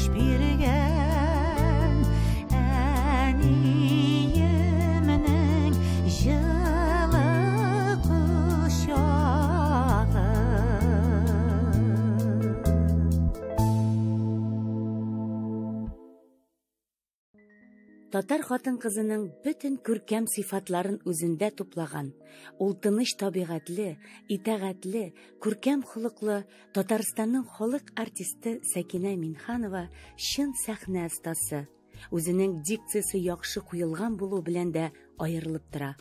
Көч биргән әниемнең җылы кочагы. Татар хатын-кызының бөтен күркәм сыйфатларын үзендә туплаган, ул тыныч табигатьле, итагатьле, күркәм холыклы Татарстанның халык артисты Сәкинә Минханова чын сәхнә остасы. Үзенең дикциясе яхшы куелган булу белән дә аерылып тора.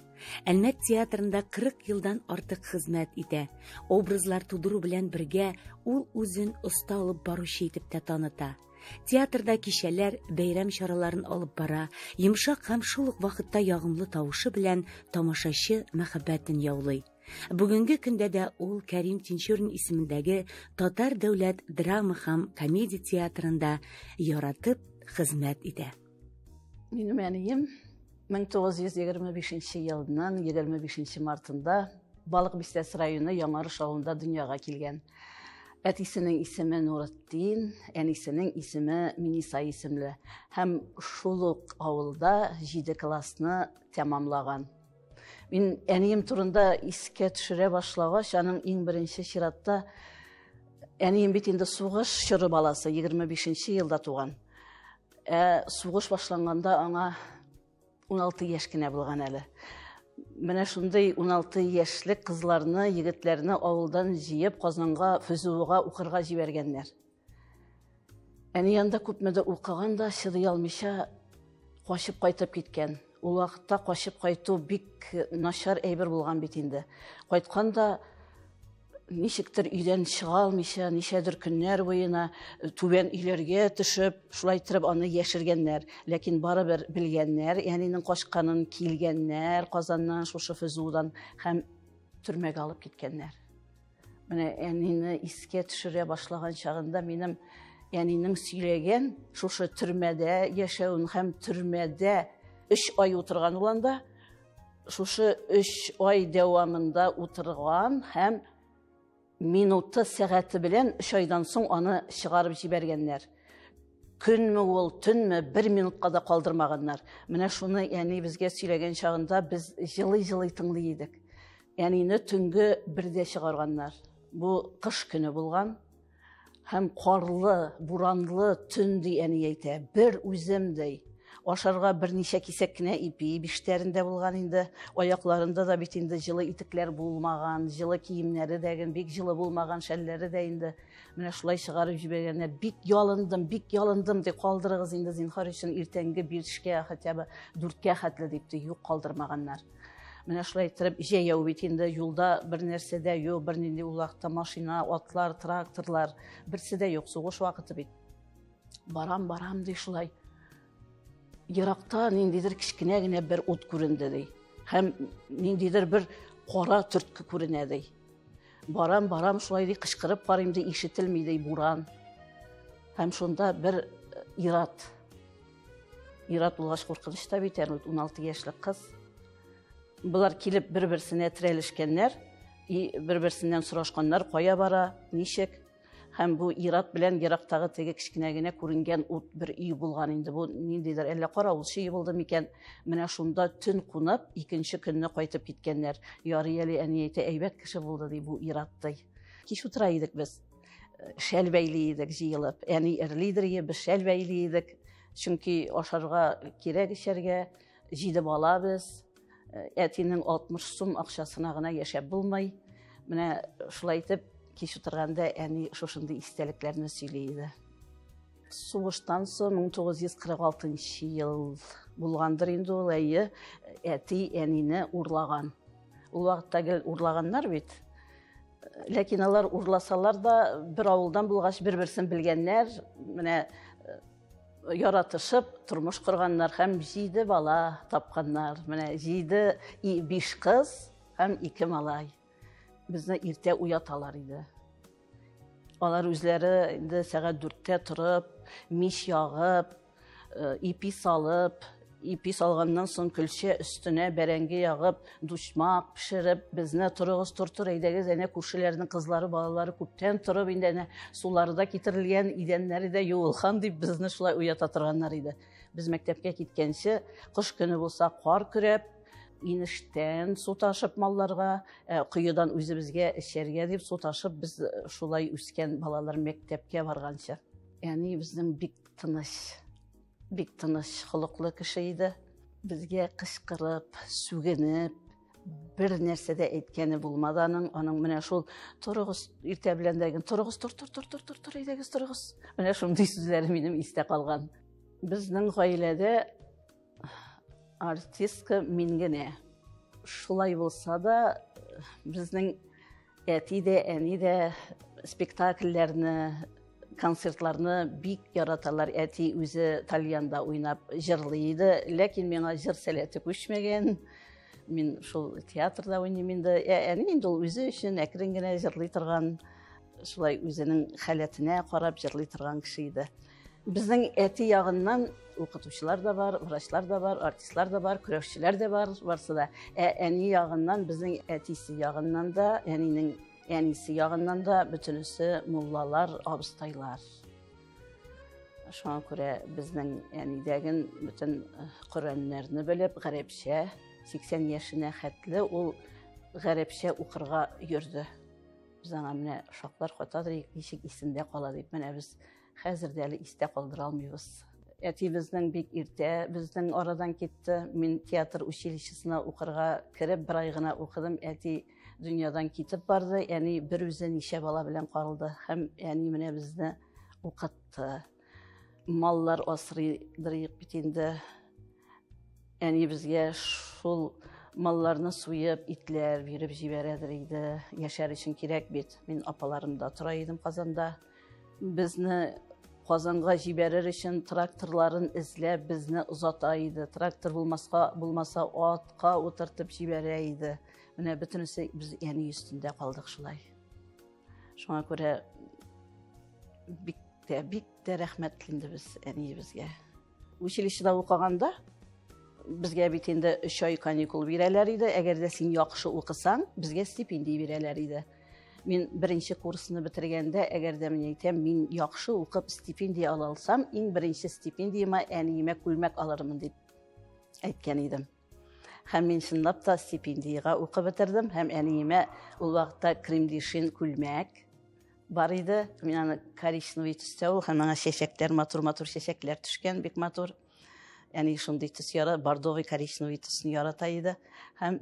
Әлмәт театрында 40 елдан артык хезмәт итә. Образлар тудыру белән бергә ул үзен оста алып баручы итеп тә таныта. Театрда кичәләр, бәйрәм чараларын алып бара, йомшак һәм шул ук вакытта ягымлы тавышы белән тамашачы мәхәббәтен яулый. Бүгенге көндә дә ул Кәрим Тинчурин исемендәге Татар дәүләт драма һәм комедия театрында яратып хезмәт итә. Минем әнием 1925 елның 25 мартында Балык Бистәсе районы Яңарыш авылында дөньяга килгән. Әтисенең исеме Нуретдин, әнисенең исеме Миниса исемле. Һәм шул ук авылда 7 классны тәмамлаган. Мин әнием турында искә төшерә башлагач, аның иң беренче чиратта әнием бит инде сугыш чоры баласы, 25 елда туган. Ә сугыш башланганда аңа 16 яшь кенә булган әле. Менә шундый 16 яшьлек кызларны, егетләрне авылдан җыеп Казанга ФЗУга укырга җибәргәннәр. Әни анда күпмедер укыган да, чыдый алмыйча качып кайтып киткән. Ул вакытта качып кайту бик начар әйбер булган бит инде. Кайткан да ничектер өйдән чыга алмыйча, ничәдер көннәр буена түбән өйләргә төшеп, шулай итеп аны яшергәннәр. Ләкин барыбер белгәннәр, әнинең качканын, килгәннәр Казаннан, шушы ФЗУдан һәм төрмәгә алып киткәннәр. Менә әнине искә төшерә башлаган чагында минем әнинең сөйләгән шушы төрмәдә яшәвен һәм төрмәдә 3 ай утырган ул анда, шушы 3 ай дәвамында утырган һәм минуты сәгате белән 3 айдан соң аны чыгарып җибәргәннәр. Көнме ул, төнме, бер минутка да калдырмаганнар. Менә шуны әни безгә сөйләгән чагында без җылый-җылый тыңлый идек. Әнине төнге 1дә чыгарганнар. Бу кыш көне булган. Һәм карлы, буранлы төн ди әни әйтә. Бер үзем ди. Ашарга берничә кисәк кенә ипи биштәрендә булган инде. Аякларында да бит инде җылы итекләр булмаган, җылы киемнәре дә бик җылы булмаган, шәлләре дә инде. Менә шулай чыгарып җибәргәннәр. Бик ялындым, бик ялындым ди, калдырыгыз инде зинһар өчен иртәнге 5-кә, хотя бы 4-кә хәтле дип ди, юк калдырмаганнар. Менә шулай иттереп җәяү бит инде юлда бер нәрсә дә юк, бернинди ул вакытта машина, атлар, тракторлар, берсе дә юк, сугыш вакыты бит. Барам, барам ди шулай. Еракта ниндидер кечкенә генә бер ут күренде ди. Һәм ниндидер бер кара төртке күренә ди. Барам, барам шулай ди, кычкырып карыйм ди, ишетелми ди буран. Һәм шунда бер ират. Ират булгач куркыныч та бит, әле 16 яшьлек кыз. Болар килеп бер-берсенә терәлешкәннәр, и бер-берсеннән сорашканнар, кая бара, ничек. Һәм бу ират белән ерактагы теге кечкенә генә күренгән ут бер өй булган инде. Бу ниндидер әллә каравылчы өй булды микән? Менә шунда төн кунып, икенче көнне кайтып киткәннәр. Ярый әле әни әйтә, әйбәт кеше булды ди бу ират ди. Кич утыра идек без. Шәл бәйли идек җыелып. Әни эрлидер ие, без шәл бәйли идек. Чөнки ашарга кирәк, эчәргә. 7 бала без. Әтинең 60 сум акчасына гына яшәп булмый. Менә шулай итеп кич утырганда әни шушындый истәлекләрне сөйли иде. Сугыштан соң 1946 ел булгандыр инде ул, әйе, әти әнине урлаган. Ул вакытта гел урлаганнар бит. Ләкин алар урласалар да, бер авылдан булгач, бер-берсен белгәннәр, менә яратышып тормыш корганнар һәм 7 бала тапканнар. Менә 7, 5 кыз һәм 2 малай. Безне иртә уяталар иде. Алар үзләре инде сәгать 4-тә торып, мич ягып, ипи салып, Ипи салганнан соң көлчә өстенә бәрәңге ягып, дучмак пешереп, безне торыгыз, тор-тор, әйдәгез, әнә күршеләрнең кызлары, балалары күптән торып, инде әнә сулары да китерелгән, идәннәре дә юылган дип безне шулай уята торганнар иде. Без мәктәпкә киткәнче, кыш көне булса, кар көрәп, инештән су ташып малларга, коедан үзебезгә эчәргә дип су ташып, без шулай үскән балалар мәктәпкә барганчы. Әни безнең бик тыныч, бик тыныч холыклы кеше иде. Безгә кычкырып, сүгенеп, бер нәрсә дә әйткәне булмады аның. Аның менә шул торыгыз иртә белән дә, торыгыз, тор, тор, тор, тор, тор, тор, әйдәгез, торыгыз. Менә шундый сүзләре минем истә калган. Безнең гаиләдә артистка мин генә. Шулай булса да, безнең әти дә, әни дә спектакльләрне, концертларны бик яраталар. Әти үзе тальянда уйнап җырлый иде, ләкин миңа җыр сәләте күчмәгән. Мин шул театрда уйныйм инде. Әни инде ул үзе өчен әкрен генә җырлый торган, шулай үзенең халәтенә карап җырлый торган кеше иде. Безнең әти ягыннан укытучылар да бар, врачлар да бар, артистлар да бар, көрәшчеләр дә бар, барсы да. Ә әни ягыннан, безнең әтисе ягыннан да, әнинең әнисе ягыннан да бөтенесе муллалар, абыстайлар. Шуңа күрә безнең әнидәген бөтен Коръәннәрне белеп, гарәпчә 80 яшенә хәтле ул гарәпчә укырга йөрде. Без аңа менә шаклар катадыр, ничек исендә кала дип, менә без хәзер дә әле истә калдыра алмыйбыз. Әти безнең бик иртә безнең арадан китте. Мин театр училищесына укырга кереп, бер ай гына укыдым. Әти дөньядан китеп барды. Әни бер үзе ничә бала белән каралды. Һәм әни менә безне укытты. Маллар асрыйдырыйк бит инде. Әни безгә шул малларны суеп, итләр биреп җибәрәдер иде. Яшәр өчен кирәк бит. Мин апаларымда тора идем Казанда. Безне Казанга җибәрер өчен тракторларын эзләп безне озата иде. Трактор булмаса атка утыртып җибәрә иде. Менә бөтенесе без әни өстендә калдык шулай. Шуңа күрә бик тә, бик тә рәхмәтле инде без әниебезгә. Училищеда укыганда безгә бит инде 3 ай каникул бирәләр иде. Әгәр дә син яхшы укысаң, безгә стипендия бирәләр иде. Мин беренче курсны бетергәндә, әгәр дә мин әйтәм, мин яхшы укып стипендия ала алсам, иң беренче стипендияма әниемә күлмәк алырмын дип әйткән идем. Һәм мин чынлап та стипендиягә укып бетердем, һәм әниемә ул вакытта кремдишин күлмәк бар иде. Мин аны коричневый төстә ул, һәм аңа чәчәкләр, матур-матур чәчәкләр төшкән, бик матур. Әни шундый төс яра, бордовый коричневый төсне ярата иде. Һәм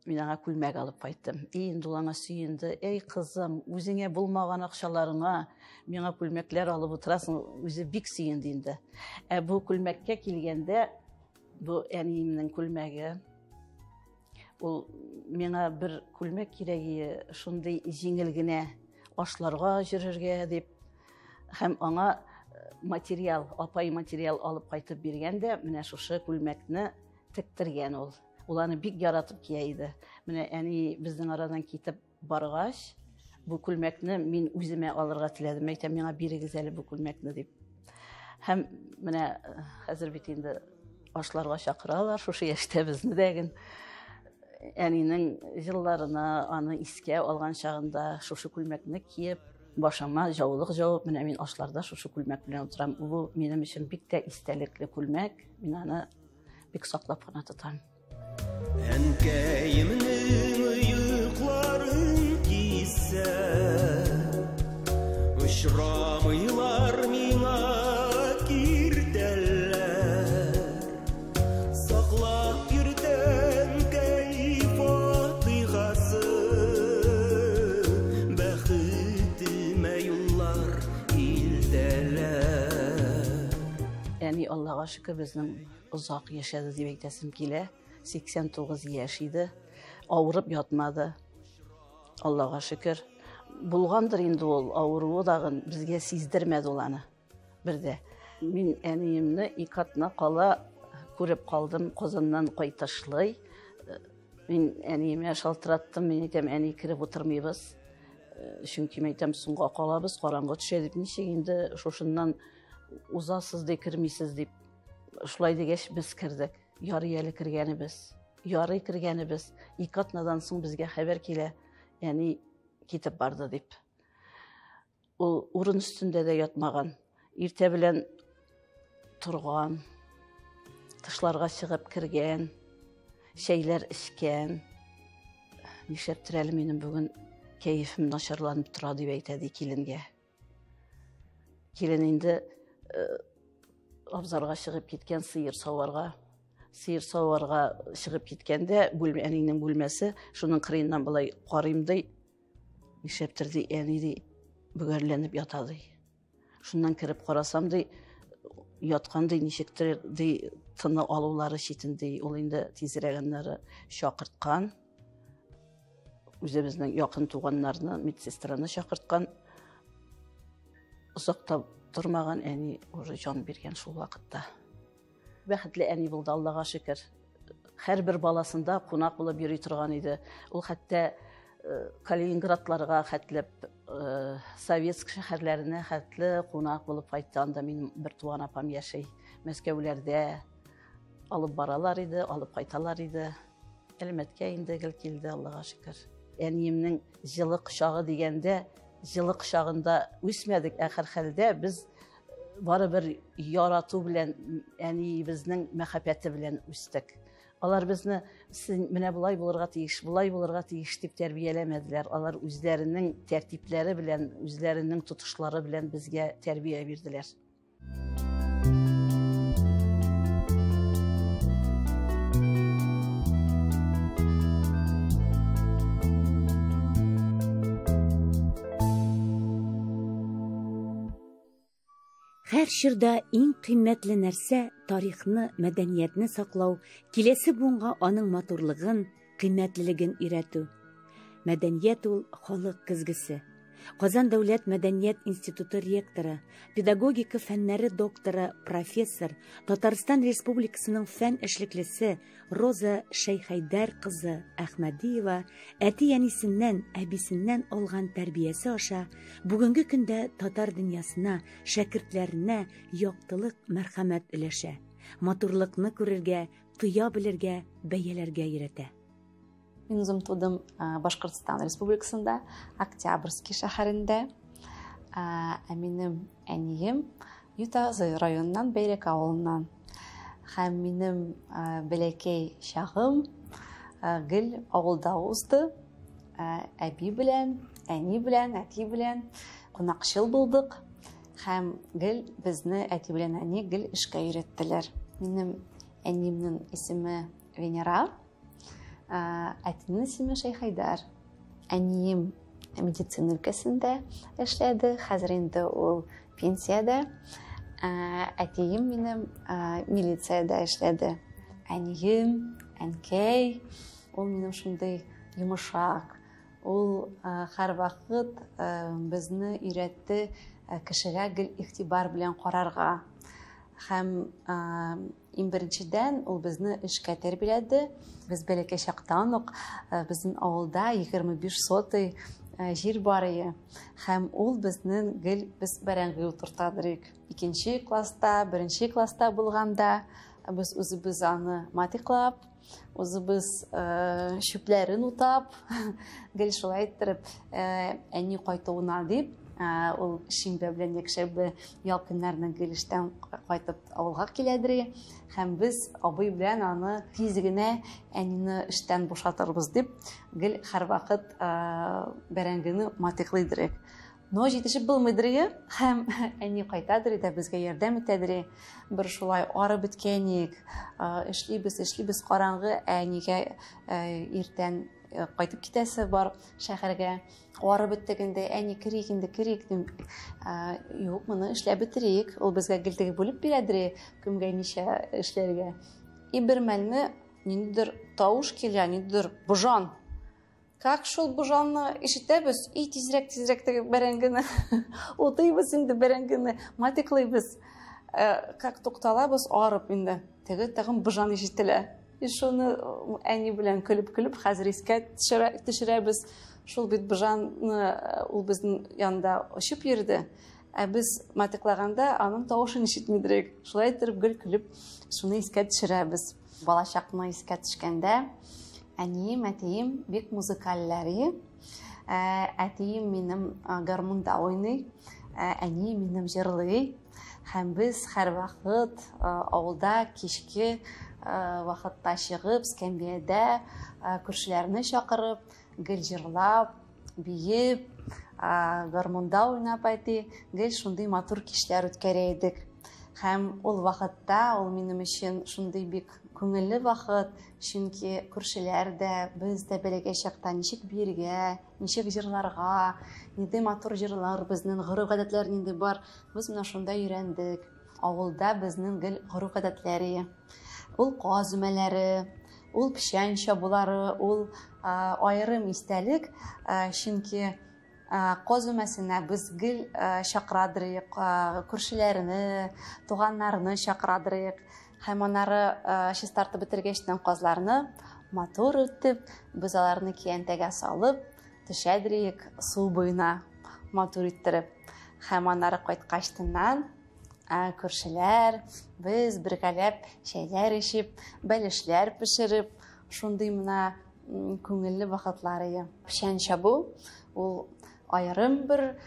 мин аңа күлмәк алып кайттым. И, инде ул аңа сөенде. Эй, кызым, үзеңә булмаган акчаларыңа миңа күлмәкләр алып утырасың. Үзе бик сөенде инде. Ә бу күлмәккә килгәндә, бу әниемнең күлмәге. Ул миңа бер күлмәк кирәге, шундый җиңел генә ашларга йөрергә дип. Һәм аңа материал, апай материал алып кайтып биргән дә, менә шушы күлмәкне тектергән ул. Ул аны бик яратып кия иде. Менә әни безнең арадан китеп баргач, бу күлмәкне мин үземә алырга теләдем. Әйтәм, миңа бирегез әле бу күлмәкне дип. Һәм менә хәзер бит инде ашларга чакыралар, шушы яшьтә безне дә ген. Әнинең җылларына аны искә алган чагында шушы күлмәкне киеп, башыма җаулык җавып, менә мин ашларда шушы күлмәк белән утырам. Бу минем өчен бик тә истәлекле күлмәк. Мин аны бик саклап кына тотам. Әнкәемнең оекларын кисә, очрамыйлар миңа киртәләр. Саклап йөртә әнкәй фатихасы, бәхетемә юллар илтәләр. Әни, Аллага шөкер, безнең озак яшәде дип әйтәсем килә. 89 яшь иде. Авырып ятмады. Аллага шөкер. Булгандыр инде ул авыруы дагын, безгә сиздермәде ул аны. Бердә. Мин әниемне ике атна кала күреп калдым, Казаннан кайтышлый. Мин әниемә шалтыраттым, мин әйтәм, әни, кереп утырмыйбыз. Чөнки мин әйтәм, соңга калабыз, караңгы төшә дип, ничек инде шушыннан узасыз ди, кермисез дип. Шулай дигәч, без кердек. Ярый әле кергәнебез. Ярый кергәнебез. 2 атнадан соң безгә хәбәр килә, әни китеп барды дип. Ул урын өстендә дә ятмаган. Иртә белән торган, тышларга чыгып кергән, чәйләр эчкән. Нишләптер әле минем бүген кәефем начарланып тора дип әйтә ди киленгә. Килен инде абзарга чыгып киткән сыер саварга. Сыер саварга чыгып киткәндә әнинең бүлмәсе шуның кырыеннан болай карыйм ди. Нишләптер ди, әни ди, бөгәрләнеп ята ди. Шуннан кереп карасам ди, яткан ди, ничектер ди, тыны алулары читен ди. Ул инде тизрәк аннары чакырткан. Үзебезнең якын туганнарны, медсестраны чакырткан. Озак та тормаган, әни уже җан биргән шул вакытта. Бәхетле әни булды, Аллага шөкер. Һәрбер баласында кунак булып йөри торган иде. Ул хәтта Калининградларга хәтләп, Советск шәһәрләренә хәтле кунак булып кайтты. Анда минем бер туган апам яши. Мәскәүләрдә алып баралар иде, алып кайталар иде. Әлмәткә инде гел килде, Аллага шөкер. Әниемнең җылы кочагы дигәндә, җылы кочагында үсмәдек, ә һәрхәлдә без барыбер ярату белән, әниебезнең мәхәббәте белән үстек. Алар безне син менә болай булырга тиеш, болай булырга тиеш дип тәрбияләмәделәр. Алар үзләренең тәртипләре белән, үзләренең тотышлары белән безгә тәрбия бирделәр. Һәр чорда иң кыйммәтле нәрсә тарихны, мәдәниятне саклау, киләсе буынга аның матурлыгын, кыйммәтлелеген өйрәтү. Мәдәният ул халык көзгесе. Казан дәүләт мәдәният институты ректоры, педагогика фәннәре докторы, профессор, Татарстан Республикасының фән эшлеклесе Роза Шәйхәйдәр кызы Әхмәдиева әти-әнисеннән, әбисеннән алган тәрбиясе аша бүгенге көндә татар дөньясына, шәкертләренә яктылык, мәрхәмәт өләшә, матурлыкны күрергә, тоя белергә, бәяләргә өйрәтә. Мин үзем тудым Башкортстан Республикасында, Октябрьский шәһәрендә. Ә минем әнием Ютазы районыннан, Бәйрәк авылыннан. Һәм минем бәләкәй чагым гел авылда узды. Әби белән, әни белән, әти белән кунакчыл булдык. Һәм гел безне әти белән әни гел эшкә өйрәттеләр. Минем әниемнең исеме Венера, әтинең исеме Шәйхәйдәр. Әнием медицина өлкәсендә эшләде, хәзер инде ул пенсиядә. Әтием минем милициядә эшләде. Әнием, әнкәй, ул минем шундый йомшак. Ул һәрвакыт безне өйрәтте кешегә гел игътибар белән карарга. Һәм иң беренчедән ул безне эшкә тәрбияләде. Без бәләкәй чактан ук безнең авылда 25 сотый җир бар иде. Һәм ул безнең гел без бәрәңге утыртадыр идек. Икенче класста, беренче класста булганда без үзебез аны матиклап, үзебез чүпләрен утап, гел шулай иттереп, әни кайтуына дип, ул шимбә белән якшәмбе ял көннәренә гел эштән кайтып авылга киләдер. Һәм без абый белән аны тиз генә әнине эштән бушатырбыз дип, гел һәрвакыт бәрәңгене матиклыйдыр. Но җитешеп булмыйдыр, һәм әни кайтадыр да безгә ярдәм итәдер. Бер шулай арып беткәник, эшлибез, эшлибез караңгы, әнигә иртән кайтып китәсе бар шәһәргә. Арып беттек инде, әни керик инде, керик дим. Юк, моны эшләп бетерик. Ул безгә гел теге бүлеп бирәдер, кемгә ничә эшләргә. И бер мәлне ниндидер тавыш килә, ниндидер божан. Как шул божанны ишетәбез, и тизрәк, тизрәк теге бәрәңгене утыйбыз инде, бәрәңгене матиклыйбыз. Как тукталабыз, арып инде. Теге тагын божан ишетелә. И шуны әни белән көлеп-көлеп хәзер искә төшерәбез. Шул бит божанны ул безнең янда очып йөрде. Ә без матиклаганда аның тавышын ишетмидерек. Шулай итеп гел көлеп шуны искә төшерәбез. Балачакны искә төшкәндә әнием, әтием бик музыкальләр. Әтием минем гармунда уйный, әнием минем җырлый. Һәм без һәрвакыт авылда кичке вакытта чыгып, скәмбиядә күршеләрне чакырып, гел җырлап, биеп, гармунда уйнап әти, гел шундый матур кичләр үткәрә идек. Һәм ул вакытта ул минем өчен шундый бик күңелле вакыт, чөнки күршеләр дә, без дә бәләкәй чакта ничек биергә, ничек җырларга, нинди матур җырлар, безнең гореф-гадәтләр нинди бар, без менә шунда өйрәндек. Авылда безнең гел гореф-гадәтләре. Ул каз өмәләре, ул печән чабулары, ул аерым истәлек, чөнки каз өмәсенә без гел чакырадырык, күршеләрне, туганнарны чакырадырык. Һәм аннары чистартып бетергәчтән казларны матур итеп, без аларны киянтәгә салып, төшәдерик су буена матур иттереп. Һәм аннары кайткачтыннан күршеләр, без бергәләп чәйләр эчеп, бәлешләр пешереп, шундый менә күңелле вакытлар иде. Печән чабу ул аерым бер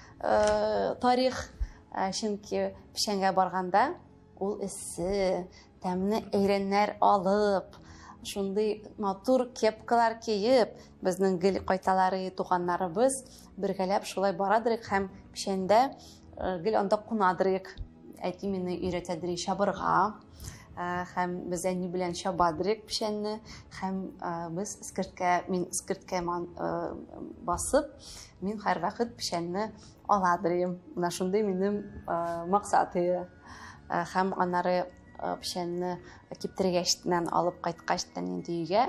тарих, чөнки печәнгә барганда ул эссе, тәмле әйрәннәр алып, шундый матур кепкалар киеп, безнең гел кайталары, туганнарыбыз бергәләп шулай барадырык һәм печәндә гел анда кунадырык. Әти мине өйрәтәдер чабырга, һәм без әни белән чабадырык печәнне, һәм без эскерткә, мин эскерткә басып, мин һәрвакыт печәнне аладырым. Менә шундый минем максат иде. Һәм аннары печәнне киптергәчтән алып кайткачтан инде өйгә,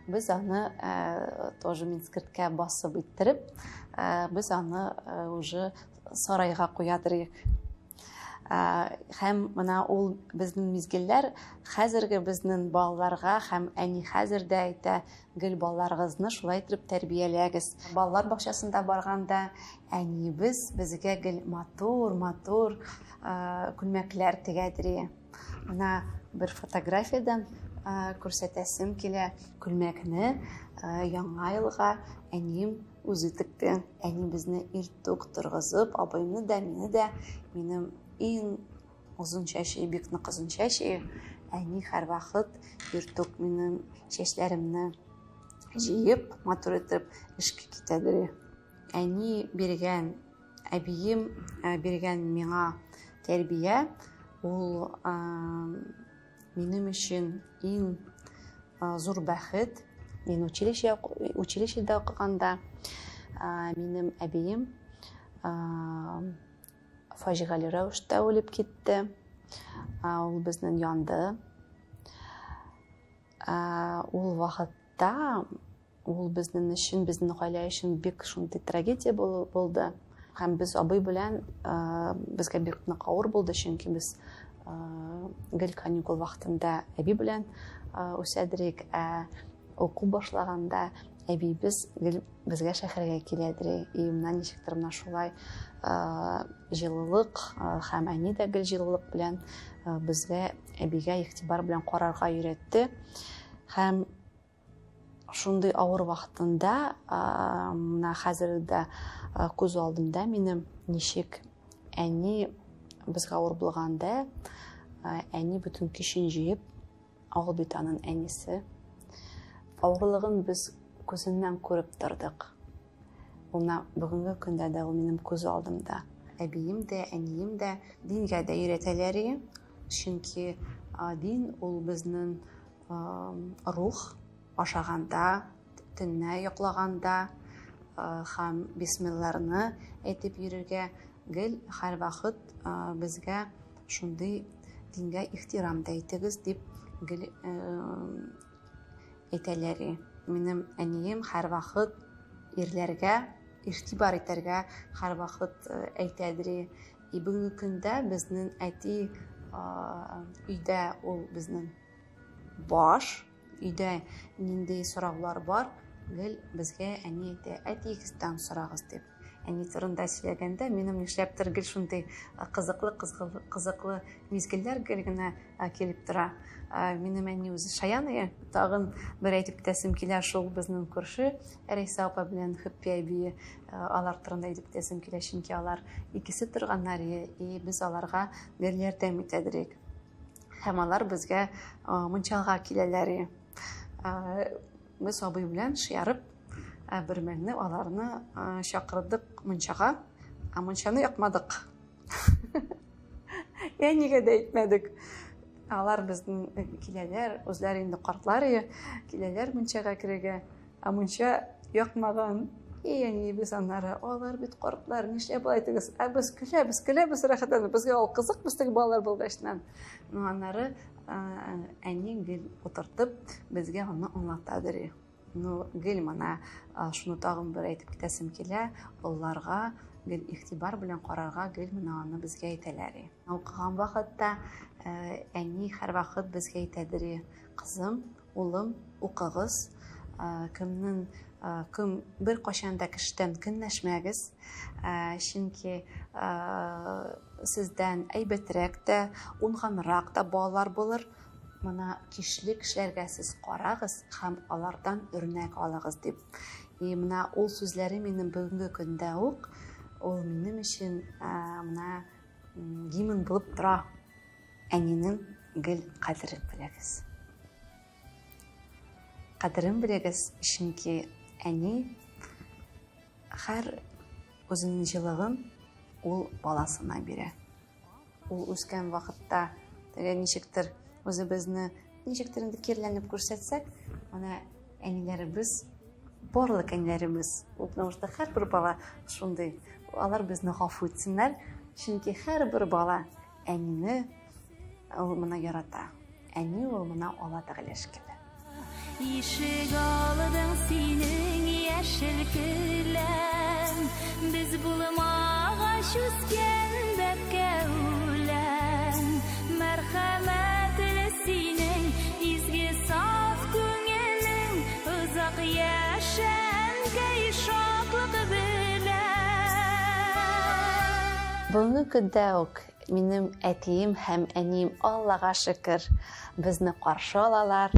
без аны тоже мин эскерткә басып иттереп, без аны уже сарайга куядырык. Һәм менә ул безнең мизгелләр хәзерге безнең балаларга һәм әни хәзер дә әйтә, гел балаларыгызны шулай итеп тәрбияләгез. Балалар бакчасында барганда әниебез безгә гел матур-матур күлмәкләр тегәдер. Менә бер фотографиядән күрсәтәсем килә. Күлмәкне яңа елга әнием үзе текте. Әни безне иртүк торгызып, абыйны да, мине дә, минем иң озын чәче, бик нык озын чәче, әни һәрвакыт иртүк минем чәчләремне җыеп, матур итеп эшкә китәдер. Әни биргән, әбием биргән миңа тәрбия, ул минем өчен иң зур бәхет. Мин училищеда укыганда минем әбием фаҗигале рәвештә үлеп китте. Ул безнең янды. Ул вакытта ул безнең өчен, безнең гаилә өчен бик шундый трагедия булды. Һәм без абый белән безгә бик нык авыр булды, чөнки без гел каникул вакытында әби белән үсәдерек, ә уку башлаганда әбиебез гел безгә шәһәргә киләдер. И менә ничектер менә шулай җылылык һәм әни дә гел җылылык белән безгә әбигә игътибар белән карарга өйрәтте. Һәм шундый авыр вакытында, менә хәзер дә күз алдымда минем ничек әни безгә авыр булганда, әни бөтен көчен җыеп, авыл бит аның әнисе. Авырлыгын без күзеннән күреп тордык. Ул менә бүгенге көндә дә ул минем күз алдымда. Әбием дә, әнием дә дингә дә өйрәтәләр иде. Чөнки дин ул безнең рух, ашаганда, төнлә йоклаганда һәм бисмилларны әйтеп йөрергә гел һәрвакыт безгә шундый дингә ихтирам да әйтегез дип гел әйтәләр. Минем әнием һәрвакыт ирләргә игътибар итәргә һәрвакыт әйтәдер. И бүгенге көндә безнең әти өйдә ул безнең баш, өйдә нинди сораулар бар, гел безгә әни әйтә, әтиегездән сорагыз дип. Әни турында сөйләгәндә, минем нишләптер гел шундый кызыклы, кызыклы мизгелләр гел генә килеп тора. Минем әни үзе шаян ие. Тагын бер әйтеп китәсем килә, шул безнең күрше Рәйсә апа белән Хөппи әби, алар турында әйтеп китәсем килә, чөнки алар икесе торганнар ие, и без аларга гел ярдәм итәдерек. Һәм алар безгә мунчага киләләр ие. Без абый белән шиярып бер мәлне аларны чакырдык мунчага, ә мунчаны якмадык. Я нигә дә әйтмәдек. Алар безнең киләләр, үзләре инде картлар ие, киләләр мунчага керергә, ә мунча якмаган. И әниебез аннары, алар бит картлар, нишләп алай итегез? Ә без көләбез, көләбез рәхәтләнеп, безгә ул кызык, без теге балалар булгачтан. Ну, аннары әни гел утыртып, безгә аны аңлата дери. Ну, гел мына шуны тагын бер әйтеп китәсем килә, олыларга гел игътибар белән карарга гел менә аны безгә әйтәләр. Укыган вакытта әни һәрвакыт безгә әйтәдер, кызым, улым, укыгыз, кемнең кем бер кашан да кешедән көнләшмәгез, чөнки сездән әйбәтрәк тә, уңганрак та балалар булыр. Мына кишле кешеләргә сез карагыз һәм алардан үрнәк алыгыз дип. И мына ул сүзләре минем бүгенге көндә үк, ул минем өчен мына гимн булып тора. Әнинең гел кадерен белегез. Кадерен белегез, чөнки әни һәр үзенең җылыгын ул баласына бирә. Ул үскән вакытта теге ничектер үзебезне ничектер инде киреләнеп күрсәтсәк, менә әниләребез, барлык әниләребез, потому что һәрбер бала шундый, алар безне гафу итсеннәр, чөнки һәрбер бала әнине ул моны ярата. Әни ул моны Алла Тәгалә шикелле. Ишек алдың синең яшел келәм, без булмагач үскән бәбкә үлән. Мәрхәмәтле синең изге саф күңелең, озак яшә, әнкәй, шатлык белән. Бүгенге көндә үк минем әтием һәм әнием, Аллага шөкер, безне каршы алалар.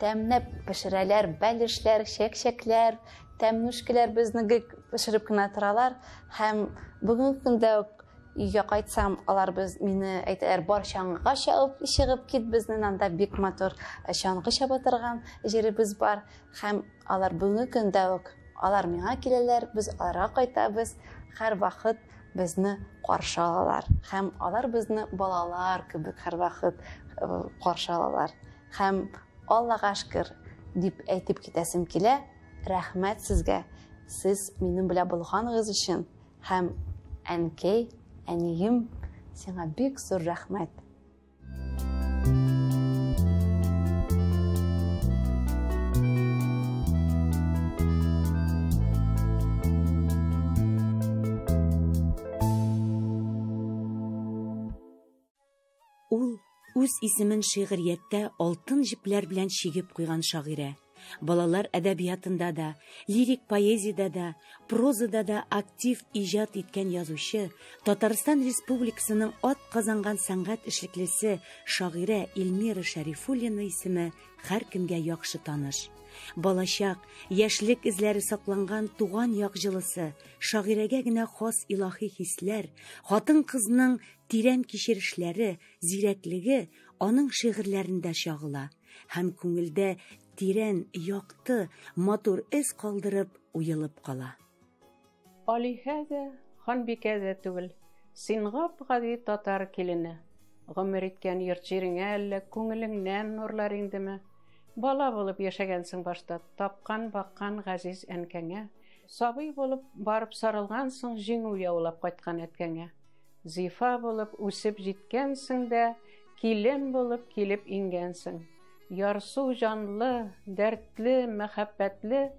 Тәмләп пешерәләр, бәлешләр, чәк-чәкләр, тәмнүшкеләр безне гел пешереп кенә торалар. Һәм бүгенге көндә үк өйгә кайтсам, алар без мине әйтәләр, бар чаңгыга чабып чыгып кит, безнең анда бик матур чаңгы чаба торган җиребез бар. Һәм алар бүгенге көндә үк алар миңа киләләр, без аларга кайтабыз. Һәрвакыт безне каршы алалар. Һәм алар безне балалар кебек һәрвакыт каршы алалар. Һәм Аллага шөкер дип әйтеп китәсем килә, рәхмәт сезгә, сез минем белән булганыгыз өчен. Һәм әнкәй, әнием, сиңа бик зур рәхмәт. Ул үз исемен шигърияттә алтын җепләр белән чигеп куйган шагыйрә. Балалар әдәбиятында да, лирик поэзиядә дә, прозада да актив иҗат иткән язучы, Татарстан Республикасының ат казанган сәнгать эшлеклесе шагыйрә Эльмира Шәрифуллина исеме һәркемгә яхшы таныш. Балачак, яшьлек эзләре сакланган туган як җылысы, шагыйрәгә генә хас илаһи хисләр, хатын-кызның тирән кичерешләре, зирәклеге аның шигырьләрендә чагыла һәм күңелдә тирән, якты, матур эз калдырып уелып кала. Алиһә дә, ханбикә дә түгел, син гап-гади татар килене. Гомер иткән йорт җиреңә әллә күңелеңнән нурлар иңдеме? Бала булып яшәгәнсең башта, тапкан баккан газиз әнкәңә. Сабый булып барып сарылгансың, җиңү яулап кайткан әткәңә. Зифа булып үсеп җиткәнсең дә, килен булып килеп иңгәнсең. Ярсу җанлы, дәртле, мәхәббәтле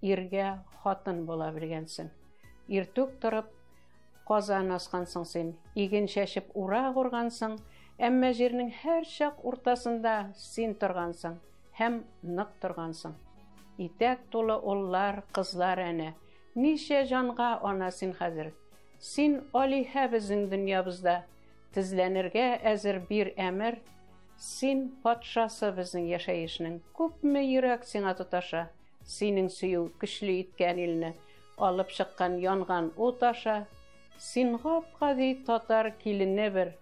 иргә хатын була белгәнсең. Иртүк торып казан аскансың син, иген чәчеп урак ургансың, әмма җирнең һәр чак уртасында син торгансың һәм нык торгансың. Итәк тулы уллар, кызлар әнә, Ничә җанга ана син хәзер. Син алиһә безнең дөньябызда, Тезләнергә әзер бир әмер. Син патшасы безнең яшәешнең, Күпме йөрәк сиңа тоташа. Синең сөю көчле иткән илне, Алып чыккан янган ут аша. Син гап-гади татар килене бер,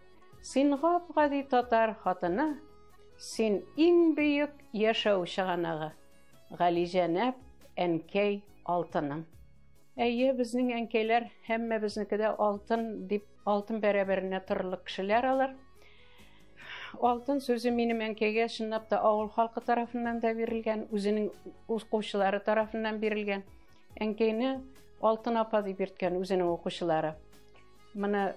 Син гап-гади татар хатыны, Син иң бөек яшәү чыганагы, Галиҗәнәп әнкәй алтыным. Әйе, безнең әнкәйләр һәммәбезнеке дә алтын дип, алтын бәрабәренә торырлык кешеләр алар. Алтын сүзе минем әнкәйгә чынлап та авыл халкы тарафыннан да бирелгән, үзенең укучылары тарафыннан бирелгән. Әнкәйне Алтын апа дип йөрткән үзенең укучылары. Моны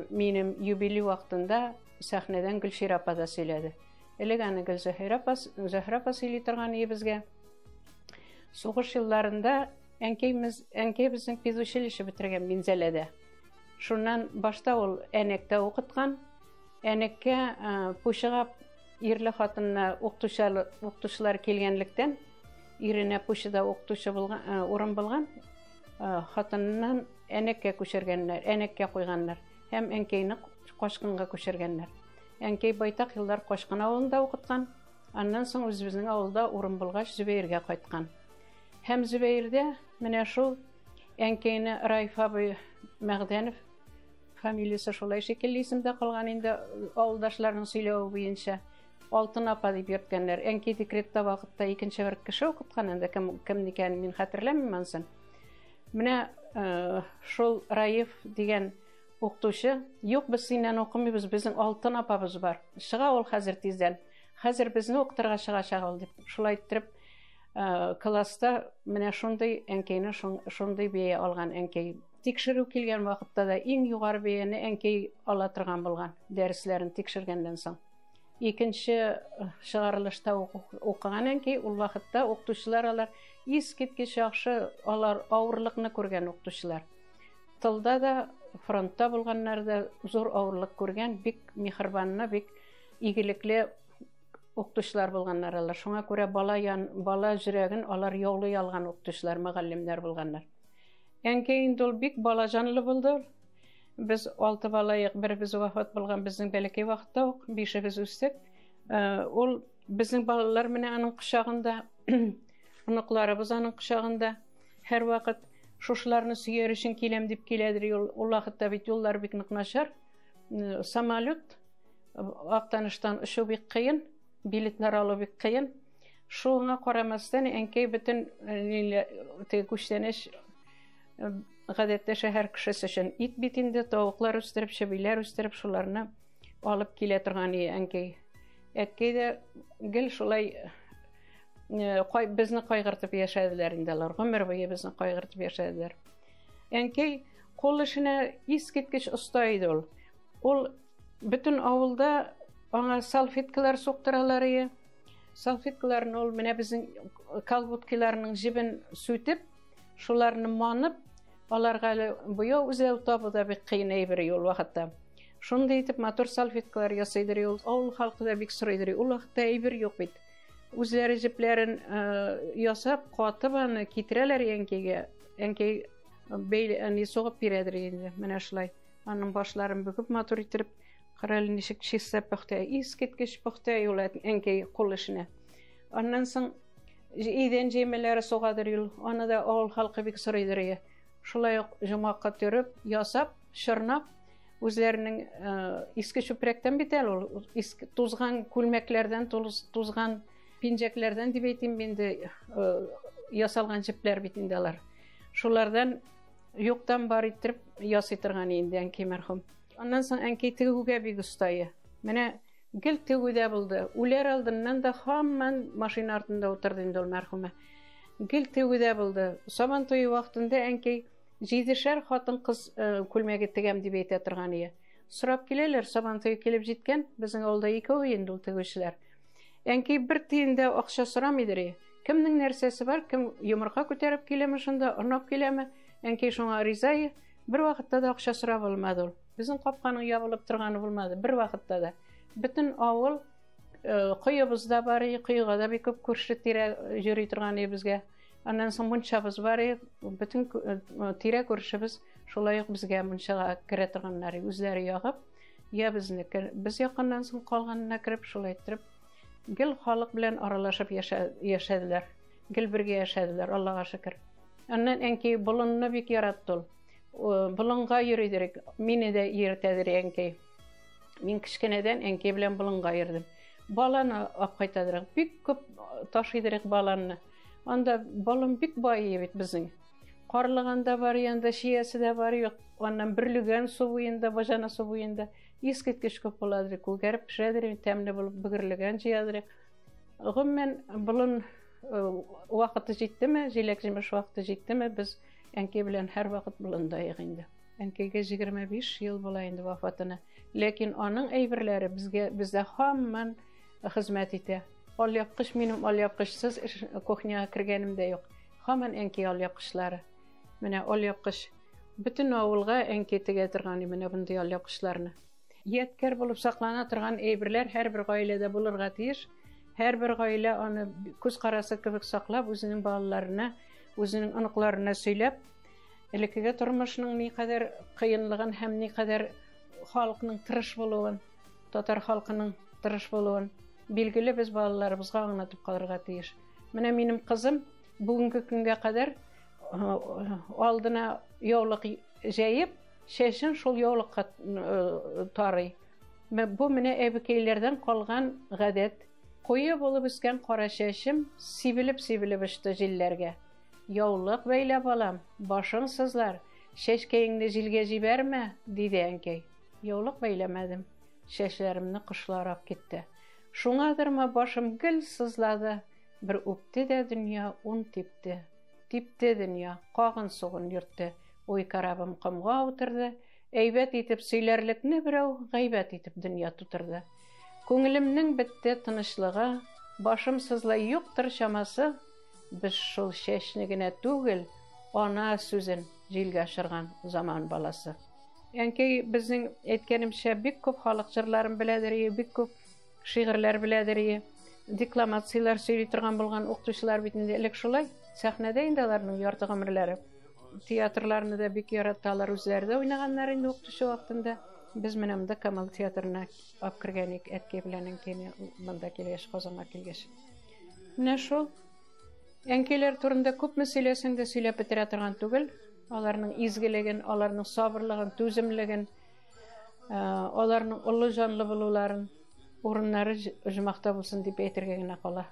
минем юбилей вакытында сәхнәдән Гөлчирә апа да сөйләде. Элек аны Гөлзөһрә апа, Зөһрә апа сөйли торган иде безгә. Сугыш елларында әнкәймез, әнкәй безнең педучилище бетергән Минзәләдә. Шуннан башта ул Әнәктә укыткан. Әнәккә Пучыга ирле хатынна укытучылар, укытучылар килгәнлектән, иренә Пучыда укытучы булган, урын булган, хатыныннан Әнәккә күчергәннәр, Әнәккә куйганнар һәм әнкәйне Качкынга күчергәннәр. Әнкәй байтак еллар Качкын авылында укыткан. Аннан соң үзебезнең авылда урын булгач, Зөбәергә кайткан. Һәм Зөбәердә менә шул әнкәйне Раиф абый Мәгъдәнов фамилиясе шулай шикелле исемдә калган инде авылдашларның сөйләве буенча. Алтын апа дип йөрткәннәр. Әнкәй декретта вакытта икенче бер кеше укыткан инде, кем кем икәнен мин хәтерләмим ансын. Менә шул Раиф дигән укытучы, юк, без синнән укымыйбыз, безнең Алтын апабыз бар. Чыга ул хәзер тиздән. Хәзер безне укытырга чыгачак ул дип. Шулай иттереп, класста менә шундый әнкәйне шундый бәя алган әнкәй. Тикшерү килгән вакытта да иң югары бәяне әнкәй ала торган булган, дәресләрен тикшергәннән соң. Икенче чыгарылышта укыган әнкәй, ул вакытта укытучылар алар искиткеч яхшы, алар авырлыкны күргән укытучылар. Тылда да, фронтта булганнар да зур авырлык күргән, бик миһербанлы, бик игелекле укытучылар булганнар алар. Шуңа күрә бала ян, бала йөрәген алар яулый алган укытучылар, мөгаллимнәр булганнар. Әнкәй инде ул бик бала җанлы булды. Без алты балаек, беребез вафат булган безнең бәләкәй вакытта ук, бишебез үстек. Ул безнең балалар менә аның кочагында, оныкларыбыз аның кочагында. Һәрвакыт шушыларны сөяр өчен киләм дип киләдер ул. Ул вакытта бит юллар бик нык начар. Самолет Актаныштан очу бик кыен, билетлар алу бик кыен. Шуңа карамастан, әнкәй бөтен теге күчтәнәч гадәттә шәһәр кешесе өчен ит бит инде, тавыклар үстереп, чебиләр үстереп, шуларны алып килә торган иде әнкәй. Әткәй дә гел шулай безне кайгыртып яшәделәр инде алар, гомер буе безне кайгыртып яшәделәр. Әнкәй кул эшенә искиткеч оста иде ул. Ул бөтен авылда аңа салфеткалар суктыралар иде. Салфеткаларны ул менә безнең колготкиларның җебен сүтеп, шуларны манып, аларга әле буяу эзләү табу да бик кыен әйбер ул вакытта. Шундый итеп матур салфеткалар ясыйдыр ул. Авыл халкы да бик сорыйдыр. Ул вакытта әйбер юк бит. Үзләре җепләрен ясап, катып аны китерәләр әнкәйгә. Әнкәй бәйле әни сугып бирәдер инде. Менә шулай. Аның башларын бөгеп матур иттереп, кара әле ничек чиста пөхтә, искиткеч пөхтә юл әнкәй кул эшенә. Аннан соң идән җәймәләре сугадыр юл. Аны да авыл халкы бик сорыйдыр. Шулай ук җомакка төреп, ясап, чорнап, үзләренең иске чүпрәктән бит әле ул, иске тузган күлмәкләрдән, тузган пинжәкләрдән дип әйтим инде, ясалган җепләр бит инде алар. Шулардан юктан бар иттереп ясый торган инде әнкәй мәрхүм. Аннан соң әнкәй тегүгә бик оста иде. Менә гел тегүдә булды. Үләр алдыннан да һаман машина артында утырды инде ул мәрхүмә. Гел тегүдә булды. Сабан туе вакытында әнкәй җидешәр хатын-кыз күлмәге тегәм дип әйтә торган иде. Сорап киләләр, Сабан туе килеп җиткән, безнең авылда икәү инде ул тегүчеләр. Әнкәй бер тиен дә акча сорамыйдыр иде. Кемнең нәрсәсе бар, кем йомырка күтәреп киләме шунда, орнап киләме, әнкәй шуңа риза иде. Бер вакытта да акча сорап алмады ул. Безнең капканың ябылып торганы булмады, бер вакытта да. Бөтен авыл коебыз да бар иде, коега да бик күп күрше тирә йөри торган иде безгә. Аннан соң мунчабыз бар иде. Бөтен тирә күршебез шулай ук безгә мунчага керә торганнар, үзләре ягып, я безнеке, без якыннан соң калганына кереп, шулай иттереп, гел халык белән аралашып яшәделәр. Гел бергә яшәделәр, Аллага шөкер. Аннан әнкәй болынны бик яратты ул. Болынга йөридер, мине дә йөртәдер әнкәй. Мин кечкенәдән әнкәй белән болынга йөрдем. Баланы алып кайтадыр, бик күп ташыйдыр баланы. Анда болын бик бай бит безнең. Карлыган да бар, янда чиясе дә бар, юк. Аннан бөрлегән су буенда, баҗана су буенда искиткеч күп буладыр, күгәреп пешәдер, тәмле булып бөгерлегән җыядыр. Гомумән, болын вакыты җиттеме, җиләк-җимеш вакыты җиттеме, без әнкәй белән һәрвакыт болындаек инде. Әнкәйгә 25 ел була инде вафатына. Ләкин аның әйберләре безгә, бездә һаман хезмәт итә. Алъяпкыч минем алъяпкычсыз кухняга кергәнем дә юк. Һаман әнкәй алъяпкычлары. Менә алъяпкыч. Бөтен авылга әнкәй тегә торган менә мондый алъяпкычларны. Ядкәр булып саклана торган әйберләр һәрбер гаиләдә булырга тиеш. Һәрбер гаилә аны күз карасы кебек саклап, үзенең балаларына, үзенең оныкларына сөйләп, элеккеге тормышның никадәр кыенлыгын һәм никадәр халыкның тырыш булуын, татар халкының тырыш булуын билгеле без балаларыбызга аңлатып калырга тиеш. Менә минем кызым бүгенге көнгә кадәр алдына яулык җәеп, чәчен шул яулыкка тарый. Бу менә әбекәйләрдән калган гадәт. Куе булып үскән кара чәчем сибелеп-сибелеп очты җилләргә. Яулык бәйлә, балам, башың сызлар, чәчкәеңне җилгә җибәрмә, диде әнкәй. Яулык бәйләмәдем, чәчләремне кошлар алып китте. Шуңадырмы башым гел сызлады, бер үпте дә дөнья ун типте. Типте дөнья, кагын сугын йөртте. Уй карабым комга утырды, әйбәт итеп сөйләрлекне берәү гайбәт итеп дөнья тутырды. Күңелемнең бетте тынычлыгы, башым сызлай юктыр чамасы. Без шул чәчне генә түгел, ана сүзен җилгә очырган заман баласы. Әнкәй безнең әйткәнемчә бик күп халык җырларын беләдер, бик күп шигырьләр беләдер, декламацияләр сөйли торган булган укытучылар бит инде элек шулай. Сәхнәдә инде аларның ярты гомерләре. Театрларны да бик яраталар, үзләре дә уйнаганнар инде укытучы вакытында. Без менә монда Камал театрына алып кергән идек, әткәй белән әнкәйне монда килгәч, Казанга килгәч. Менә шул. Әнкәйләр турында күпме сөйләсәң дә сөйләп бетерә торган түгел. Аларның изгелеген, аларның сабырлыгын, түземлеген, аларның олы җанлы булуларын, урыннары оҗмахта булсын дип әйтергә генә кала.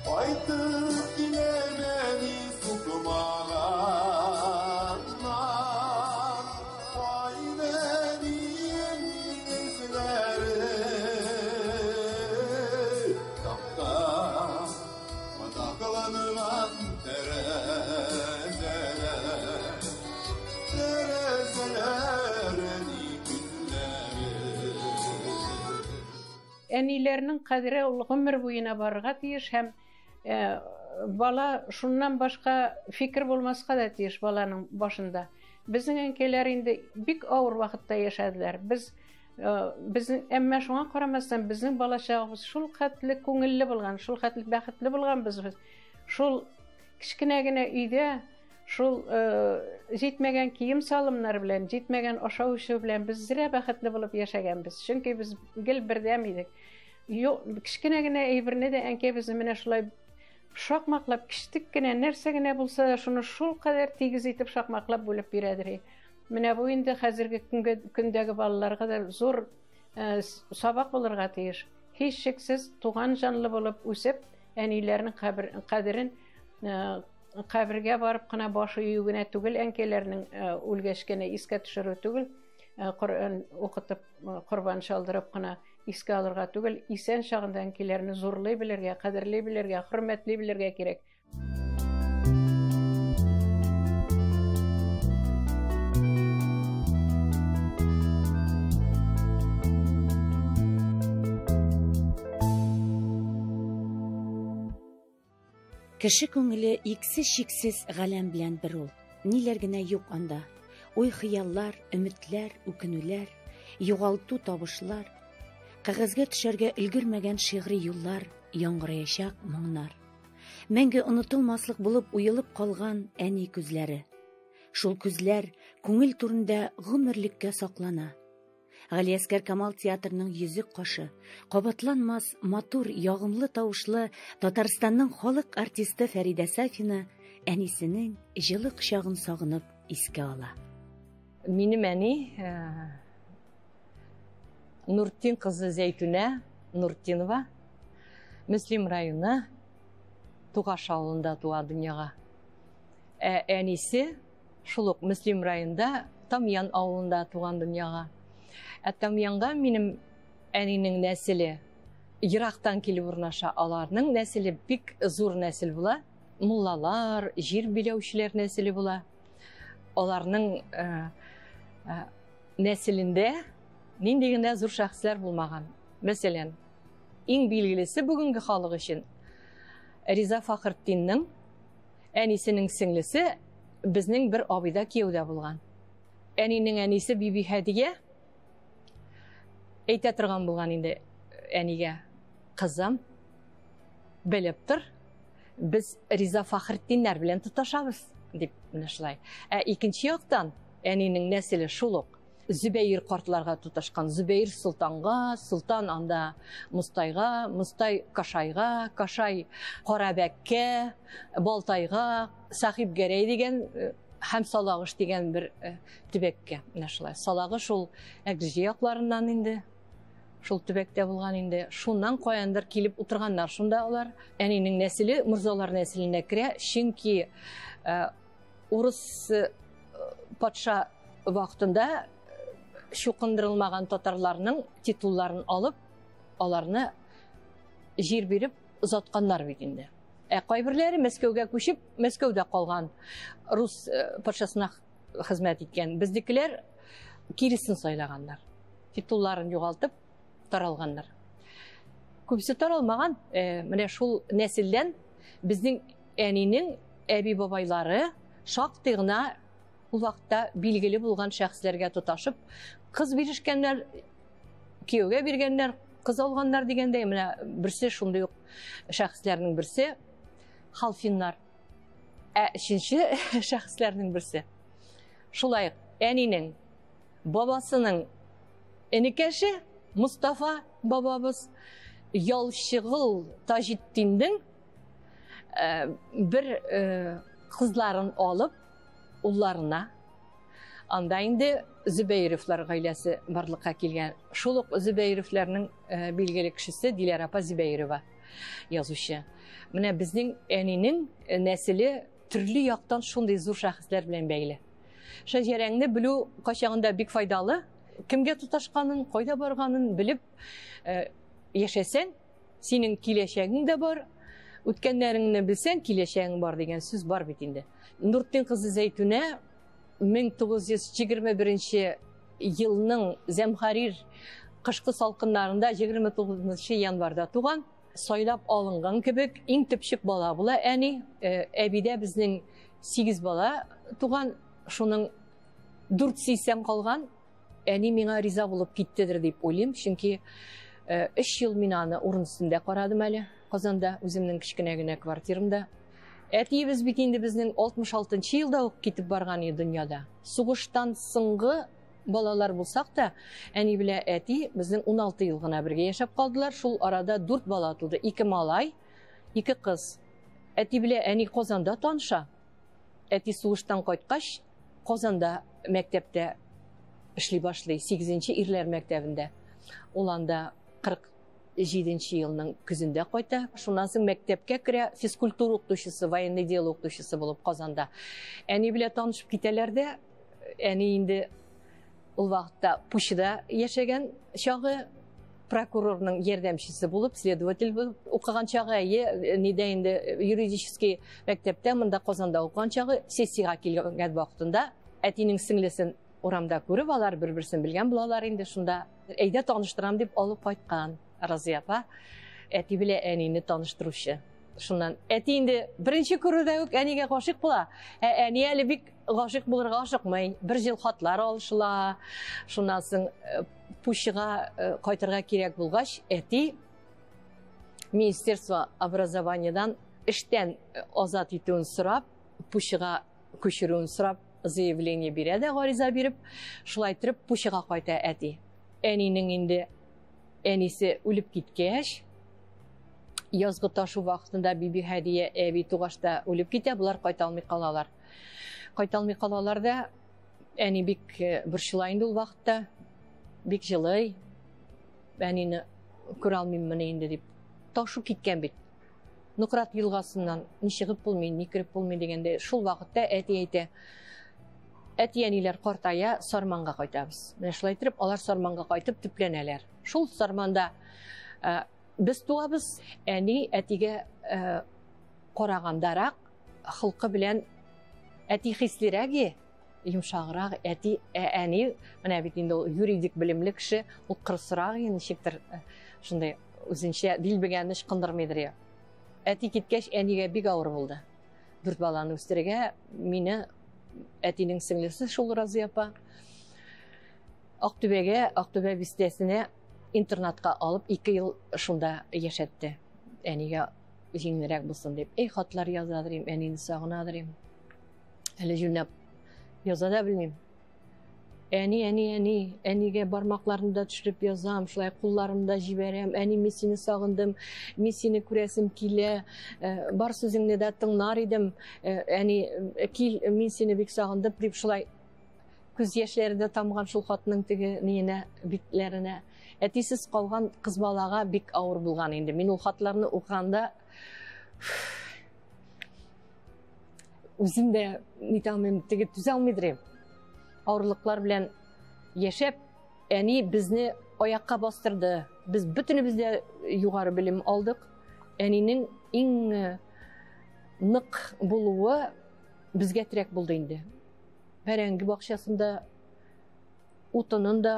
Кайтып киләм әни сукмагыннан, кайнәнием эзләре такта кадакланган тәрәзәләр, тәрәзәләр ни күзләре. Әниләрнең кадере ул гомер буена барырга тиеш һәм бала шуннан башка фикер булмаска да тиеш баланың башында. Безнең әнкәйләр инде бик авыр вакытта яшәделәр. Без безнең, әмма шуңа карамастан безнең балачагыбыз шул хәтле күңелле булган, шул хәтле бәхетле булган без. Шул кечкенә генә өйдә, шул җитмәгән кием салымнар белән, җитмәгән ашау эчү белән без зря бәхетле булып яшәгәнбез. Чөнки без гел бердәм идек. Кечкенә генә әйберне дә әнкәй безне менә шулай шакмаклап, кечтек кенә нәрсә генә булса да шуны шул кадәр тигез итеп шакмаклап бүлеп бирәдер. Менә бу инде хәзерге көндәге балаларга да зур сабак булырга тиеш. Һичшиксез туган җанлы булып үсеп, әниләрнең кадерен кабергә барып кына башы ию генә түгел, әнкәйләрнең үлгәч кенә искә төшерү түгел, Коръән укытып, корбан чалдырып кына искә алырга түгел, исән чагында әнкәйләрне зурлый белергә, кадерли белергә, хөрмәтли белергә кирәк. Кеше күңеле иксез-чиксез галәм белән бер ул. Ниләр генә юк анда. Уй-хыяллар, өметләр, үкенүләр, югалту табышлар, кәгазьгә төшәргә өлгермәгән шигъри юллар, яңгыраячак моңнар. Мәңге онытылмаслык булып уелып калган әни күзләре. Шул күзләр күңел түрендә гомерлеккә саклана. Галиәсгар Камал театрының йөзек кашы, кабатланмас матур, ягымлы тавышлы Татарстанның халык артисты Фәридә Сафина әнисенең җылы кочагын сагынып искә ала. Минем әни Нуртдин кызы Зәйтүнә Нуртдинова Мөслим районы Тугаш авылында туа дөньяга. Ә әнисе шул ук Мөслим районында Тамьян авылында туган дөньяга. Ә Тамьянга минем әнинең нәселе ерактан килеп урнаша. Аларның нәселе бик зур нәсел була. Муллалар, җир биләүчеләр нәселе була. Аларның нәселендә нинди генә зур шәхесләр булмаган. Мәсәлән, иң билгелесе бүгенге халык өчен Риза Фахретдинның әнисенең сеңлесе безнең бер абыйда кияүдә булган. Әнинең әнисе Биби Һәдия әйтә торган булган инде әнигә: "Кызым, белеп тор, без Риза Фахретдиннәр белән тоташабыз", дип менә шулай. Ә икенче яктан әнинең нәселе шул ук Зөбәер картларга тоташкан. Зөбәер Солтанга, Солтан анда Мостайга, Мостай Кашайга, Кашай Карабәккә, Балтайга, Сахиб Гәрәй дигән һәм Салагыш дигән бер төбәккә. Менә шулай. Салагыш ул Әгерҗе якларыннан инде. Шул төбәктә булган инде. Шуннан каяндыр килеп утырганнар шунда алар. Әнинең нәселе морзалар нәселенә керә, чөнки урыс патша вакытында чукындырылмаган татарларның титулларын алып, аларны җир биреп озатканнар бит инде. Ә кайберләре Мәскәүгә күчеп, Мәскәүдә калган, рус патшасына хезмәт иткән. Безнекеләр киресен сайлаганнар. Титулларын югалтып таралганнар. Күбесе таралмаган, менә шул нәселдән безнең әнинең әби-бабайлары шактый гына ул вакытта билгеле булган шәхесләргә тоташып, кыз бирешкәннәр, кияүгә биргәннәр, кыз алганнар дигәндәй, менә берсе шундый ук шәхесләрнең берсе Халфиннар. Ә өченче шәхесләрнең берсе шулай ук әнинең бабасының энекәше Мустафа бабабыз Ялчыгыл Таҗетдиннең бер кызларын алып улларына, анда инде Зөбәеровлар гаиләсе барлыкка килгән. Шул ук Зөбәеровларның билгеле кешесе Диләр апа Зөбәерова язучы. Менә безнең әнинең нәселе төрле яктан шундый зур шәхесләр белән бәйле. Шәҗәрәңне белү кайчагында бик файдалы. Кемгә тоташканын, кайда барганын белеп яшәсәң, синең киләчәгең дә бар, үткәннәреңне белсәң, киләчәгең бар дигән сүз бар бит инде. Нуртдин кызы Зәйтүнә 1921 елның зәмхәрир кышкы салкыннарында 29 январьда туган. Сайлап алынган кебек иң төпчек бала була әни. Әбидә безнең 8 бала туган, шуның 4 исән калган. Әни миңа риза булып киттедер дип уйлыйм, чөнки 3 ел мин аны урын өстендә карадым әле Казанда, үземнең кечкенә генә квартирамда. Әтиебез бит инде безнең 66 елда ук китеп барган иде дөньяда. Сугыштан соңгы балалар булсак та, әни белән әти безнең 16 ел гына бергә яшәп калдылар. Шул арада 4 бала туды, 2 малай, 2 кыз. Әти белән әни Казанда таныша. Әти сугыштан кайткач, Казанда мәктәптә эшли башлый, 8-нче ирләр мәктәбендә. Ул анда 47 елның көзендә кайта. Шуннан соң мәктәпкә керә, физкультура укытучысы, военный дело укытучысы булып Казанда. Әни белән танышып китәләр дә, әни инде ул вакытта Пучыда яшәгән чагы, прокурорның ярдәмчесе булып, следователь булып укыган чагы, әйе, нидә инде юридический мәктәптә, монда Казанда укыган чагы, сессиягә килгән вакытында әтинең сеңлесен урамда күреп, алар бер-берсен белгән булалар инде, шунда әйдә таныштырам дип алып кайткан Разия апа, әти белән әнине таныштыручы. Шуннан әти инде беренче күрүдә үк әнигә гашыйк була. Ә әни әле бик гашыйк булырга ашыкмый. Бер ел хатлар алышыла. Шуннан соң Пучыга кайтырга кирәк булгач, әти Министерство образованиядан Эштән азат итүен сорап, Пучыга күчерүен сорап заявление бирә дә, гариза биреп, шулай иттереп Пучыга кайта әти. Әнинең инде әнисе үлеп киткәч, язгы ташу вакытында Бибиһәдия әби тугач та үлеп китә, болар кайта алмый калалар. Кайта алмый калалар да, әни бик борчыла инде ул вакытта, бик җылый. Әнине күрә алмыйммыни инде дип. Ташу киткән бит. Нократ елгасыннан ни чыгып булмый, ни кереп булмый дигәндә, шул вакытта әти әйтә, әти-әниләр картая, Сарманга кайтабыз. Менә шулай итеп, алар Сарманга кайтып төпләнәләр. Шул Сарманда без туабыз, әни әтигә карагандарак холкы белән әти хислерәк, йомшаграк, әти, әни, менә бит инде ул юридик белемле кеше, ул кырысрак, ничектер шундый үзенчә дилбегәне ычкындырмыйдыр я. Әти киткәч, әнигә бик авыр булды. Дүрт баланы үстерергә мине әтинең сеңлесе шул Разия апа Актүбәгә, Актүбә бистәсенә интернатка алып 2 ел шунда яшәтте. Әнигә җиңелрәк булсын дип. Эй, хатлар язадыр идем, әнине сагынадыр идем. Әле җүнләп яза да белмим. Әни, әни, әни, әнигә бармакларымны да төшереп язам, шулай кулларымны да җибәрәм. Әни, мин сине сагындым, мин сине күрәсем килә. Бар сүзеңне дә тыңлар идем. Әни, кил, мин сине бик сагындым дип шулай күз яшьләре дә тамган шул хатның теге ниенә, битләренә. Әтисез калган кыз балага бик авыр булган инде. Мин ул хатларны укыганда үзем дә нитә алмыйм, теге түзә алмыйдыр идем. Авырлыклар белән яшәп, әни безне аякка бастырды. Без бөтенебез дә югары белем алдык. Әнинең иң нык булуы безгә терәк булды инде. Бәрәңге бакчасында, утынын да,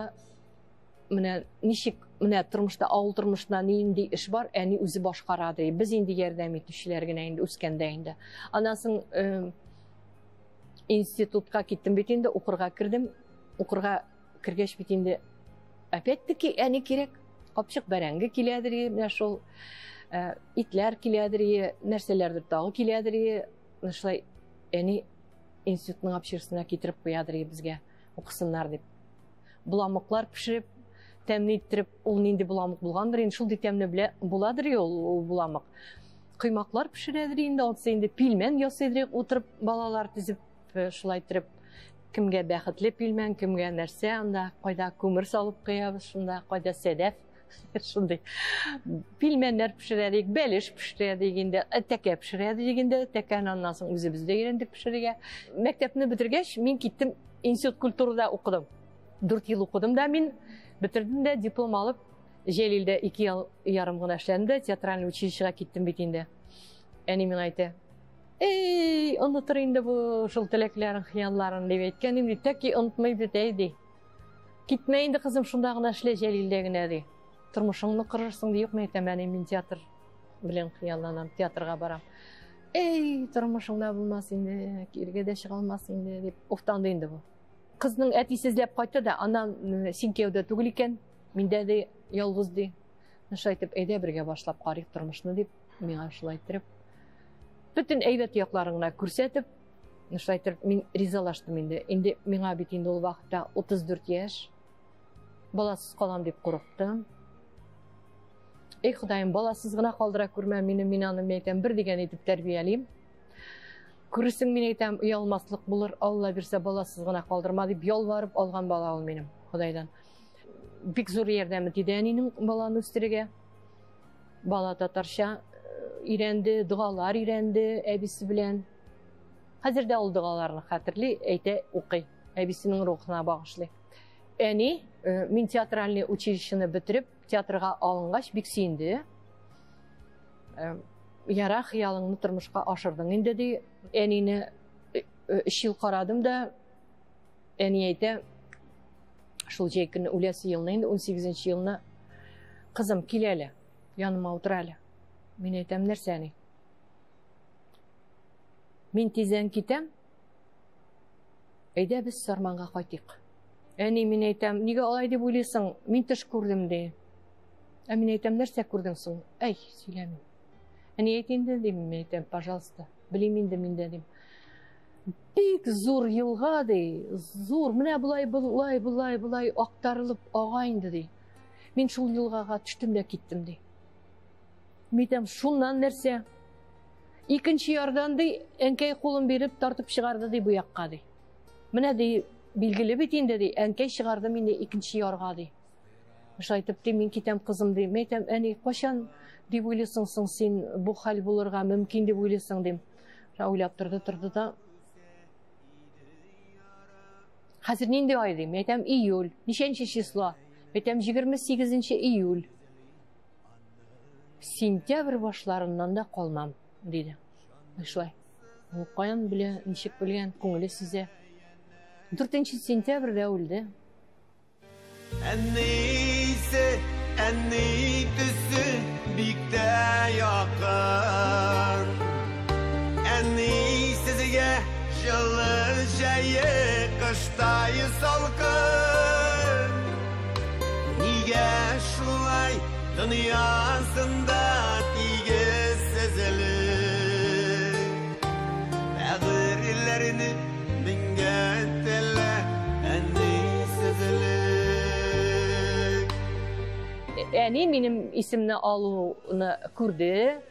менә ничек, менә тормышта, авыл тормышында нинди эш бар, әни үзе башкара ди. Без инде ярдәм итүчеләр генә инде үскәндә инде. Аннан соң институтка киттем бит инде, укырга кердем. Укырга кергәч бит инде, опять-таки әни кирәк. Капчык бәрәңге киләдер, менә шул итләр киләдер, нәрсәләрдер тагы киләдер. Менә шулай әни институтның общежитиесенә китереп куядыр безгә, укысыннар дип. Буламыклар пешереп, тәмле иттереп, ул нинди буламык булгандыр инде, шундый тәмле буладыр ул буламык. Коймаклар пешерәдер инде, анысы инде пилмән ясыйдыр, утырып балалар тезеп, шулай иттереп, кемгә бәхетле пилмән, кемгә нәрсә, анда кайда күмер салып куябыз, шунда кайда сәдәф, шундый пилмәннәр пешерәдек, бәлеш пешерәдек инде, тәкә пешерәдек инде, тәкәне аннан соң үзебез дә өйрәндек пешерергә. Мәктәпне бетергәч, мин киттем, институт культурада укыдым. 4 ел укыдым да мин, бетердем дә, диплом алып, Җәлилдә 2 ел ярым гына эшләдем дә, театральный училищега киттем бит инде. Әни миңа әйтә, эй, онытыр инде бу шул теләкләрен, хыялларын дип әйткән инде, тәки онытмый бит, әй, ди. Китмә инде, кызым, шунда гына эшлә, Җәлилдә генә, ди. Тормышыңны корырсың, ди. Юк, мин әйтәм, әни, мин театр белән хыялланам, театрга барам. Эй, тормышыңда булмас инде, киргә дә чыга алмас инде, дип уфтанды инде бу. Кызның әтисе эзләп кайтты да, аннан син кияүдә түгел икән, миндә дә ялгыз, ди. Шулай итеп, әйдә бергә башлап карыйк тормышны дип, миңа шулай иттереп, бөтен әйбәт якларын гына күрсәтеп, шулай иттереп мин ризалаштым инде. Инде миңа бит инде ул вакытта 34 яшь. Баласыз калам дип курыктым. Эй, Ходаем, баласыз гына калдыра күрмә мине, мин аны, мин әйтәм, бер дигән итеп тәрбиялим. Күрерсең, мин әйтәм, оялмаслык булыр, Алла бирсә, баласыз гына калдырма дип ялварып алган бала ул минем, Ходайдан. Бик зур ярдәме тиде әнинең баланы үстерергә. Бала татарча өйрәнде, догалар өйрәнде әбисе белән. Хәзер дә ул догаларны хәтерли, әйтә, укый. Әбисенең рухына багышлый. Әни, мин театральный училищены бетереп, театрга алынгач, бик сөенде. Яра, хыялыңны тормышка ашырдың инде, ди. Әнине 3 ел карадым да, әни әйтә, шул җәй көне үләсе елны инде, 18 елны, кызым, кил әле, яныма утыр әле. Мин әйтәм, нәрсә, әни? Мин тиздән китәм, әйдә без Сарманга кайтыйк. Әни, мин әйтәм, нигә алай дип уйлыйсың? Мин төш күрдем, ди. Ә мин әйтәм, нәрсә күрдең соң? Әй, сөйләмим. Әни әйт инде, дим, мин әйтәм, пожалуйста, белим инде мин дә, дим. Бик зур елга, ди, зур, менә болай, болай, болай, болай актарылып ага инде, ди. Мин шул елгага төштем дә киттем, ди. Мин әйтәм, шуннан нәрсә? Икенче ярдан, ди, әнкәй кулын биреп тартып чыгарды, ди, бу якка, ди. Менә, ди, билгеле бит инде, ди, әнкәй чыгарды мине икенче ярга, ди. Шулай итеп, ди, мин китәм, кызым, ди. Мин әйтәм, әни, кайчан дип уйлыйсың соң син бу хәл булырга мөмкин дип уйлыйсың, дим. Шулай уйлап торды, торды да. Хәзер нинди ай, дим. Мин әйтәм, июль. Ничәнче число? Мин әйтәм, 28 июль. Сентябрь башларыннан да калмам, диде. Шулай. Ул каян белә, ничек белгән, күңеле сизә. 4 сентябрьдә үлде. Әнисе, әни төсе бик тә якын. Әни сезгә җылы җәе, кыштай салкын. Нигә шулай дөньясында тигезсезлек? Бәгырьләрне меңгә телә әнисезлек. Әни минем исемне алуны күрде.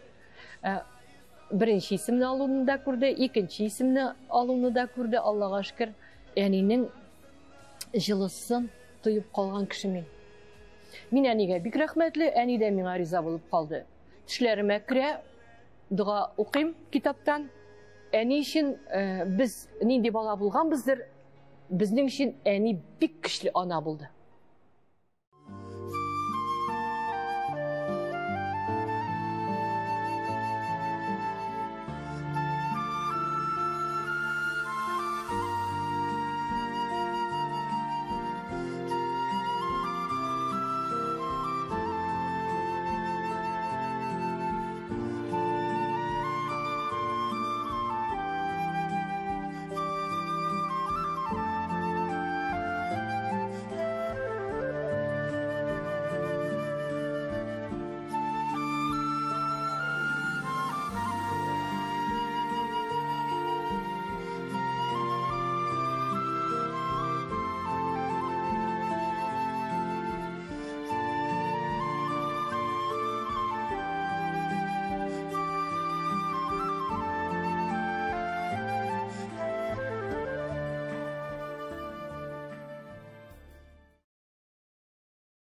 Беренче исемне алуны да күрде, икенче исемне алуны да күрде. Аллага шөкер, әнинең җылысын тоеп калган кеше мин. Мин әнигә бик рәхмәтле, әни дә миңа риза булып калды. Төшләремә керә, дога укыйм китаптан. Әни өчен без нинди бала булганбыздыр, безнең өчен әни бик көчле ана булды.